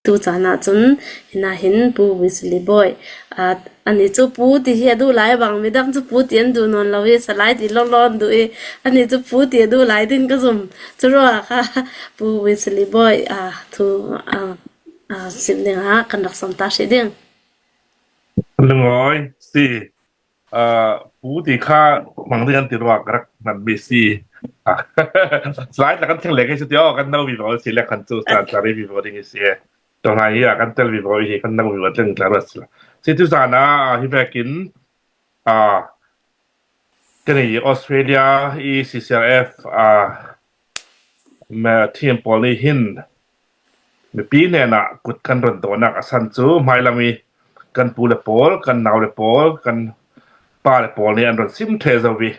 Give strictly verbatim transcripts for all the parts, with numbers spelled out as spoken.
Tu chan ah chun hina hin Pu Wesley Boy, a, ani chu pu ti hi a duh lai bang, midang chu pu ti an duh nawn lo i, salai ti lawk lawk an duh i, ani chu pu ti a duh lai ding ka zum. Churuangah kha Pu Wesley Boy, a, thu, a, a, sim ding a kan rak sawm ta hrih ding. Lungawi si. A, pu ti kha hmang ding an ti ruak rak hman mi si. A, slide la kan thleng lek hi si ti aw, kan no vivo si le khan chu san sari vivo ding hi si e. Tonglai hi a kan tel vivo hi kan no vivo thleng tla ruat si la. Si tu zan a hi vekin, a, kani Australia i C C R F, a, ma team pawl nih hin mipi hnenah kut kan run dawhnak a san cu hmailam i kan pu le pawl, kan nau le pawl, kan pa le pawl nih an run sim ṭheh zo i,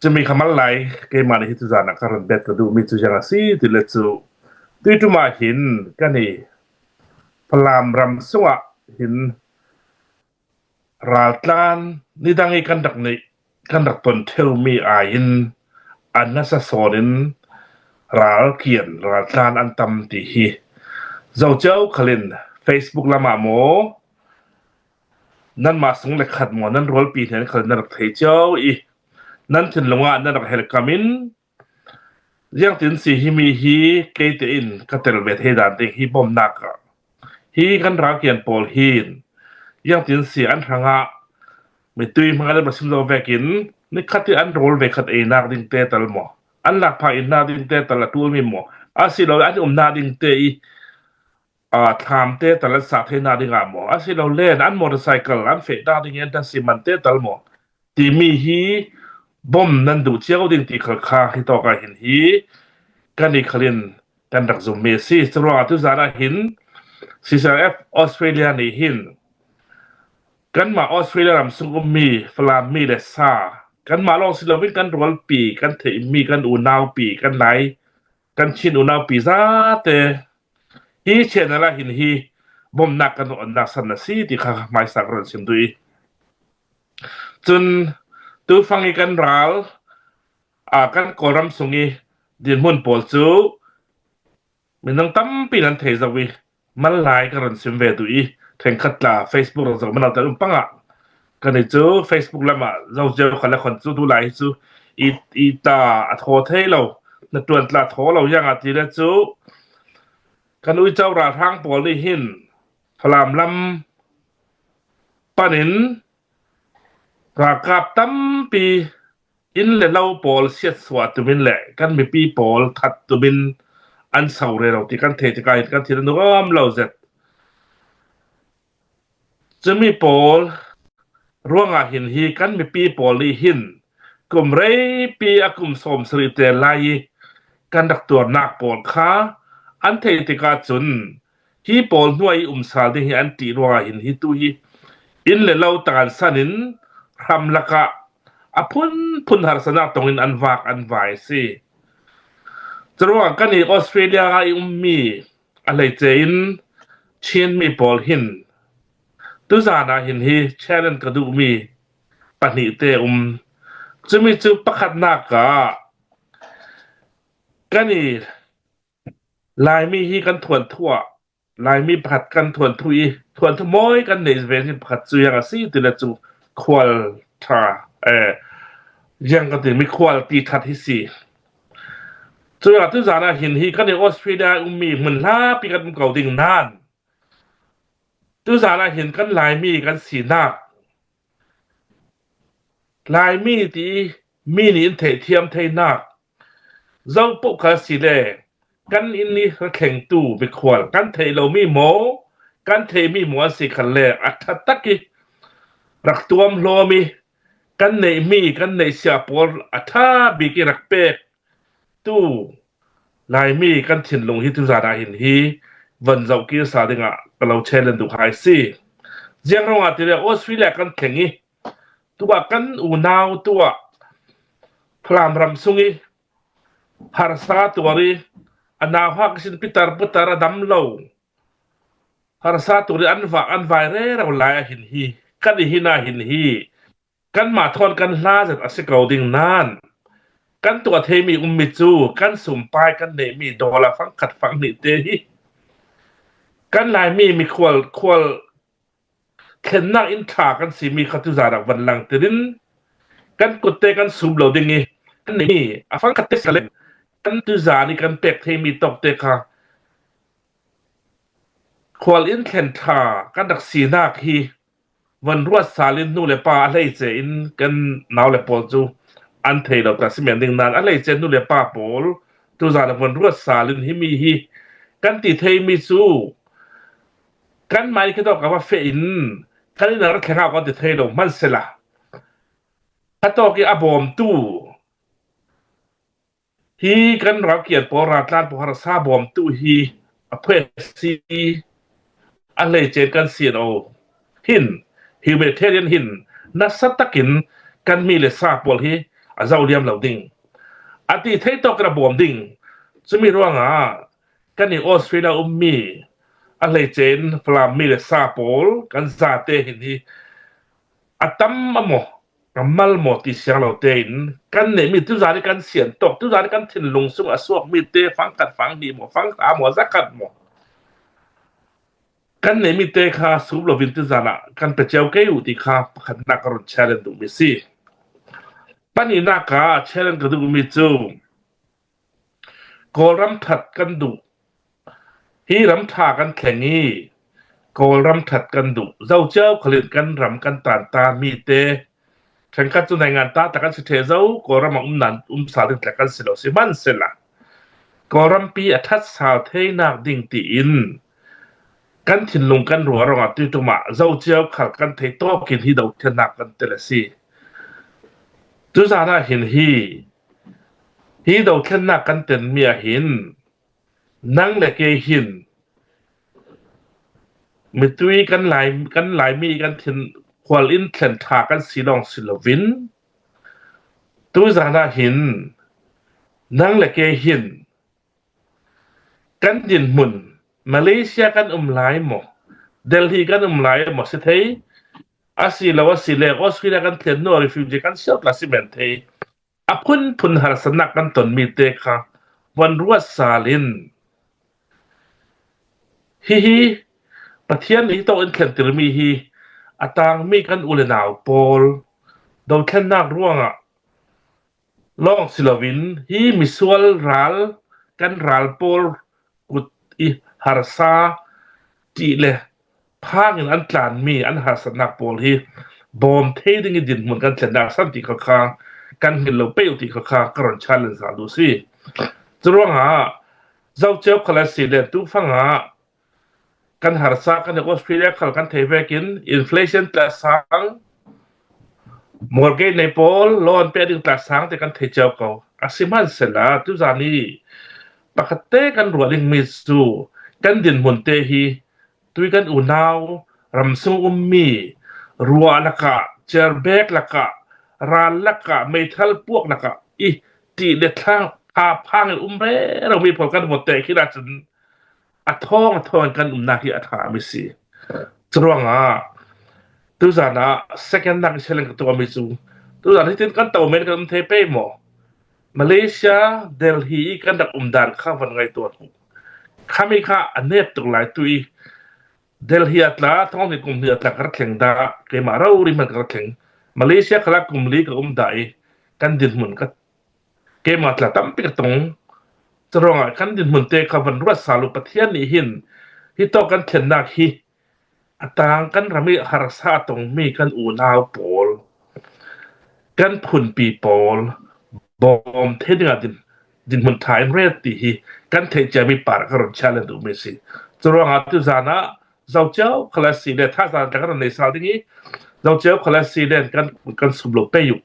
cumi kha mal lai. Keimah nih hi tuzan ah ka run bet ka duhmi cu ziang a si ti le cu, tuiṭum ah hin kan i Falam ram sungah hin raltlan nidang i kan rak neih, kan rak ton ṭheumi aiin a nasa sawn in ralkian, raltlan an tam ti hi zo cio khal in Facebook lam ah maw, nanmah sung le khat maw, nan rualpi hnen khal in na rak thei cio i, nan thinlung ah na rak hel kam in, ziangtin si himi hi keite in ka tel ve thei dan ding hi bomnak ah hi kan ralkian pawl hin ziangtin si an hrangah mitui hmang a sim zo vekin nikhat i an rawl ve khat einak ding te tal maw, an lakphak innak ding te tal a ṭulmi maw, asilole an umnak ding te i, aa, thlam te tal an sah theinak dingah maw, asilole an motorcycle an fehnak ding i an tasi man te tal maw timi hi bom nan duh cio ding ti khal kha hi tawk ah hin hi kan i khal in kan rak zummi a si. Curuangah tuzan ah hin C C R F Australia nih hin kanmah Australia ram sung ummi Falam mi le sa, kanmah lawng si loin kan rualpi, kan theihmi, kan unaupi, kan Lai, kan Chin unaupi zate hi channel ah hin hi bomnak kan onnak san a si ti kha hmaisa ka run sim duh i, cun tufang i kan ral, a, kan Kawlram sung i dinhmun pawl cu minung tampi nan thei zo i, mal lai ka run sim ve duh i, ṭhenkhat tla Facebook rak zoh mino te um pangah kan i cu Facebook lam ah zo cio kha le khon cu tu lai hi cu i, i ta a thaw thei lo, na ṭuan tla thaw lo, ziangah ti le cu kan uico ralhrang pawl nih hin Falam lam panin ralkap tampi inn le lo pawl siatsuah tumin le kan mipi pawl that tumin an so rero ti kan thei tikah hin kan thin a nuam lo zet. Cumi pawl ruangah hin hi kan mipi pawl nih hin kum reipi a kum sawm sarih te lai i kan rak tuarnak pawl kha an theih tikah cun hi pawl hnuai i um sal ding hi an ṭih ruangah hin hi tu hi inn le lo tansan in hram lakah a phunphun harsatnak tongin an vak an vai a si. Curuangah kan i Australia ah i ummi a hleice in Chin mi pawl hin tuzan ah hin hi challenge ka duhmi pahnih te um. Cumi cu pakhatnak ah kan i Laimi hi kan thuanthu ah, Laimi pakhat kan thuanthu i, thuanthu mawi kan neih ven hi pakhat cu ziang a si ti le cu khual ṭha, eh, ziang kan ti mi khual ti ṭhat hi si. Curuangah tuzan ah hin hi kan i Australia ummi hmun hlapi kan um ko ding nain tuzan ah hin kan Laimi kan sinak, Laimi ti mi nih in theihthiam theinak, zo poh khal si le kan inn i ra thlengtu mikhual kan theih lomi maw, kan theihmi maw an si khal le a ṭha tak i rak tuam hlawm i kan neihmi, kan neihsia pawl a ṭha bik i rak pek tu Laimi kan thinlung hi tuzan ah hin hi van zoh kir sal dingah ka lo challenge duh hai si. Ziang ruangah ti le Australia kan thleng i tuah kan unau tuah Falam ram sung i harsa tuar i a nauhak sin pitar putar a dam lo harsa tuar i an vak an vai rero lai ah hin hi kan i hin ah hin hi kanmah thawn kan hla zet a si ko ding nain kan tuah theimi ummi cu kan sumpai kan neihmi dollar fangkhat fanghnih te hi Kan Laimi mikhual khual thlennak in ṭha kan simi kha tuzan ah van langtir in kan kutte kan sup lo ding i, kan neihmi a fang khatte sale kan tuzan i kan pek theimi tawkte kha khual in thlen ṭha kan rak sinak hi van ruat sal in nu le pa a hleice in kan nau le pawl cu an thei lo ta si men ding nan a hleice nu le pa pawl tuzan a van ruat sal in himi hi kan ti theimi cu kan mai khi tawk a va feh in kan in a ra thleng a kan ti thei lo hmansela kha tawk i a bawmtu hi kan ralkian pawl, raltlan pawl harsa bawmtu hi a phuesi a hleice kan sian aw hin humanitarian hin nasa takin kan mi le sa pawl hi a zo liam lo ding a ti thei tawk kan a bawm ding. Cumi ruangah kan i Australia ummi a hleice in Falam mi le sa pawl kan zate hin hi a tam a maw a mal maw ti siang lo tein kan neihmi tuzan i kan sian tawk, tuzan i kan thinlung sung a suakmi te fangkhat fanghnih maw, fangkhat maw, zakhat maw kan neihmi te kha sup lovin tuzan ah kan pe cio kei uh ti kha pakhatnak ka run challenge duhmi si. Paninak ah challenge ka duhmi cu Kawlram ṭhat kan duh. Hi ram ṭha kan thleng i Kawlram ṭhat kan duh. Zo cio khalin kan ram kan tanta mi te ṭhenkhat cu naingan ta tla kan si ṭheh zo, Kawlram a um nan um sal ding tla kan si lo si hmansela Kawlrampi a ṭhat sal theinak ding tiin kan thinlung kan ruah ruangah tuitum ah zo cio khal kan thei tawkin hi dothlennak kan tel a si. Tuzan ah hin hi hi dothlennak kan tenmi ah hin nang le kei hin mitui kan lai kan laimi kan thin khual in thlen ṭha kan si lawng si lovin tuzan ah hin nang le kei hin kan dinhmun Malaysia kan um lai maw, Delhi kan um lai maw si thei a si lo a si le Australia kan thlen nu refugee kan siau tla si men thei a phunphun harsatnak kan tonmi te kha van ruat sal in hihi Pathian nih hi tawk in thlentirmi hi a tangmi kan u le nau pawl dothlennak ruangah lawng si lovin hi misual ral kan ral pawl kut i harsa ṭih le phangin an tlanmi an harsatnak pawl hi bawm thei ding i dinhmun kan thlennak san ti kha kha kan hmil lo pei uh ti kha kha ka run challenge duh si. Curuangah zo cio khal a si le tu fangah kan harsa kan Australia khal kan thei vekin inflation tla sang, mortgage nei pawl loan pe ding tla sang te kan thei cio ko a si hmansela tuzan i pakhatte kan ruah dingmi cu kan dinhmun te hi tui kan unau ramsung ummi ruah lakah, cerbek lakah, ral lakah, meithal puak lakah i ṭih le thlang pha phangin um rero mi pawl kan hmuh te khi ahcun a thawng a thawng in kan umnak hi a ṭha mi si. Curuangah tuzan ah second nak i challenge ka tuahmi cu tuzan hitin kan to men kan um thei pei maw? Malaysia, Delhi i kan rak um dan kha van ngaihtuah hnu. Khami kha a net tuk lai tu i Delhi a tla, thawng hnih kum hnih a tla ka ra thleng dah, keimah rori hman ka ra thleng. Malaysia khal ah kum li ka um dah i kan dinhmun ka keimah tla tampi ka tong. Curuangah kan dinhmun te kha van ruat sal uh Pathian nih hin hi tawk kan thlennak hi a tang kan ram i harsa a tongmi kan unau pawl, kan phunpi pawl bawm thei dingah din dinhmun ṭha in ret ti hi kan theih ciami par ka run challenge duhmi si. Curuangah tuzan ah zo cio khal a si le thazan tla kan run nei sal ding i zo cio khal a si le kan kan sup lo pei uh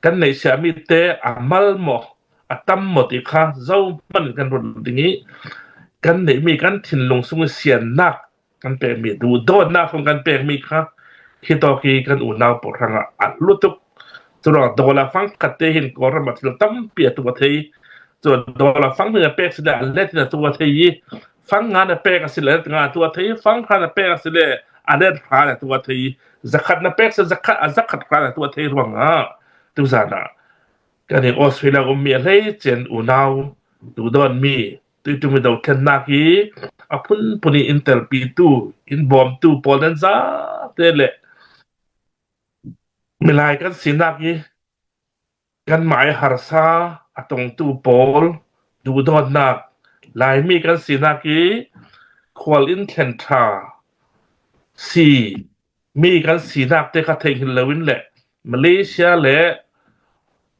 kan neih siami te a mal maw a tam maw ti kha zo hman in kan run ding i kan neihmi kan thinlung sung i siannak kan pekmi, duhdawtnak hrawng kan pekmi kha hi tawk hi kan unau pawl hrangah a hlu tuk. Curuangah dollar fang khat te hin Kawlram ah thil tampi a tuah thei. Cun dollar fang hnih na pek si le a let in a tuah thei i fang nga na pek a si le a let nga a tuah thei i fang hra na pek a si le a let hra in a tuah thei i zakhat na pek si zakhat a zakhat hra in a tuah thei ruangah tuzan ah kan i Australia ummi a hleice in unau duhdawtmi tuiṭum i dothlennak hi a phunphun i in telpitu, in bawmtu pawl nan zate le milai kan sinak i kanmah i harsa a tongtu pawl duhdawtnak, Laimi kan sinak i khual in thlen ṭha si mi kan sinak te kha theih hin loin le Malaysia le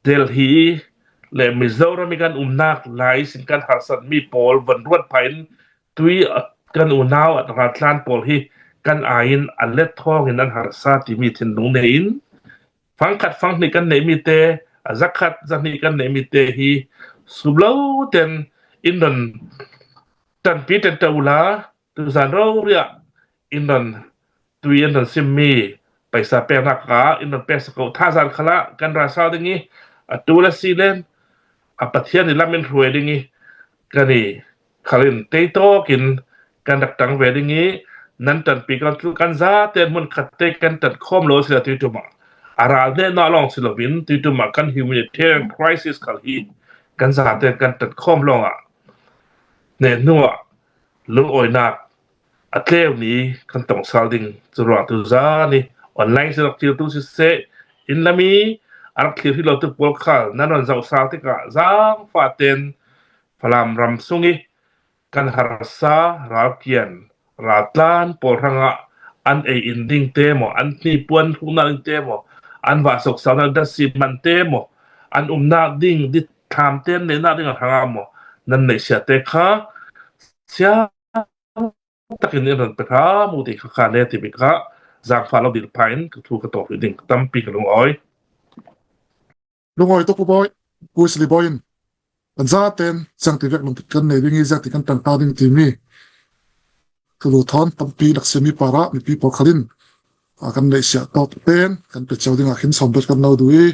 Delhi le Mizoram i kan umnak lai sin kan harsat mi pawl von ruat pha in tui a kan unau a raltlan pawl hi kan ai in a let thawng in an harsa timi thinlung nei in fangkhat fanghnih kan neih mi te, a zakhat zahnih kan neih mi te hi sum lo ten in don tanpi ten ta ula tuzan rori ah in don tui in don sim mi paisa peknak ah in don pek sako thazan khalah kan ra sau ding i a tu le si len a Pathian i lam in hruai ding i kan i khalin teitawk in kan rak tang ve ding i nan tanpi kan tu kan zate hmun khat te kan tan khawm lo si la tuitum ah a ral nehna lawng si lovin tuitum ah kan humanitarian crisis khal hi kan zate kan tan khawm lawng ah nehnu ah lungawinak a tleu ni kan tong sal ding cu ruang tu zan i online si rak thil tu si seh in lami a rak thlir hi lo tu pawl khal nan ron zoh sal tikah zangfah ten Falam ram sung i kan harsa ralkian raltlan pawl hrangah an ei in ding te maw, an hnipuan hruknak ding te maw, an vahsok saunak dasi man te maw, an umnak ding di thlam te an neihnak ding a hrangah maw, nan neihsiate kha sia takin in ron pe hram uh ti kha kha ne ti bik ah zangfah lo dil pha in ka thu ka tawk ding tampi ka lungawi. Lungawi tuk Pu Bawi, Pu Sili Bawi in kan zaten ziangti vek lungkit kan nei ding i ziangti kan tangka ding timi thulu thawn tampi laksiami parah mipi pawl khalin a kan neihsiah tawk pen kan pe cio dingah khin sawm bet kan lo duh i